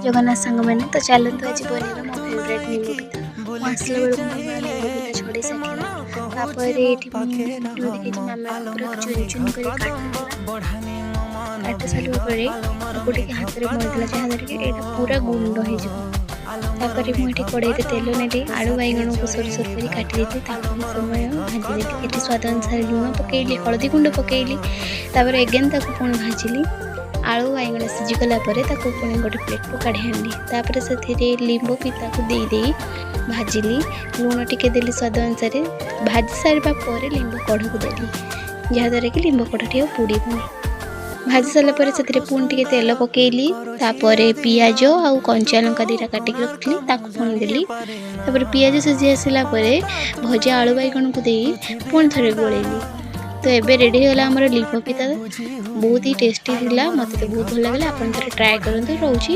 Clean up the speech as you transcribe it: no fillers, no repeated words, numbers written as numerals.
ଜଗନ୍ନାଥ ସାଙ୍ଗମାନେ। ତ ଚାଲନ୍ତୁ, ଆଜି ବନେଇବା ମୋ ଫେଭରାଇଟ୍ ନିମ୍ବ ପିତା। ମୁଁ ଆସିଲା ବେଳକୁ ମୋ ମା ନିମ୍ବ ପିତା ଛଡ଼େଇ ସାରିଥିଲା। ତାପରେ ଏଇଠି ମୁଁ ଦେଖିଛି ମାମା ପୁରା ଚୁନ ଚୁନ କରି କାଟୁଥିଲା। କାଟି ସାରିବା ପରେ ତାକୁ ଟିକେ ହାତରେ ମଳିଦେଲା, ଯାହାଦ୍ୱାରା କି ଏଇଟା ପୁରା ଗୁଣ୍ଡ ହେଇଯିବ। ତାପରେ ମୁଁ ଏଠି କଡ଼େଇରେ ତେଲ ନେଲି। ଆଳୁ ବାଇଗଣକୁ ସରୁ ସରୁ କରି କାଟି ଦେଇଥିଲି, ତାକୁ କିଛି ସମୟ ଭାଜିଦେଲି। ଏଠି ସ୍ୱାଦ ଅନୁସାରେ ଲୁଣ ପକାଇଲି, ହଳଦୀ ଗୁଣ୍ଡ ପକାଇଲି। ତାପରେ ଏଗେନ୍ ତାକୁ ପୁଣି ଭାଜିଲି। ଆଳୁ ବାଇଗଣ ସିଝିଗଲା ପରେ ତାକୁ ପୁଣି ଗୋଟେ ପ୍ଲେଟ୍କୁ କାଢ଼ି ଆଣିଲି। ତାପରେ ସେଥିରେ ଲିମ୍ବ ପିତାକୁ ଦେଇ ଦେଇ ଭାଜିଲି। ଲୁଣ ଟିକେ ଦେଲି ସ୍ୱାଦ ଅନୁସାରେ। ଭାଜି ସାରିବା ପରେ ଲିମ୍ବ କଢ଼କୁ ଦେଲି, ଯାହାଦ୍ୱାରା କି ଲିମ୍ବ କଢ଼ଟି ଆଉ ପୋଡ଼ିବନି। ଭାଜି ସାରିଲା ପରେ ସେଥିରେ ପୁଣି ଟିକେ ତେଲ ପକାଇଲି। ତାପରେ ପିଆଜ ଆଉ କଞ୍ଚା ଲଙ୍କା ଦୁଇଟା କାଟିକି ରଖିଥିଲି, ତାକୁ ପୁଣି ଦେଲି। ତାପରେ ପିଆଜ ସିଝି ଆସିଲା ପରେ ଭଜା ଆଳୁ ବାଇଗଣକୁ ଦେଇ ପୁଣି ଥରେ ଗୋଳେଇଲି। ତ ଏବେ ରେଡ଼ି ହେଇଗଲା ଆମର ଲିମ୍ବ ପିତା। ବହୁତ ହି ଟେଷ୍ଟି ଥିଲା, ମୋତେ ତ ବହୁତ ଭଲ ଲାଗିଲା। ଆପଣ ଥରେ ଟ୍ରାଏ କରନ୍ତୁ। ରହୁଛି।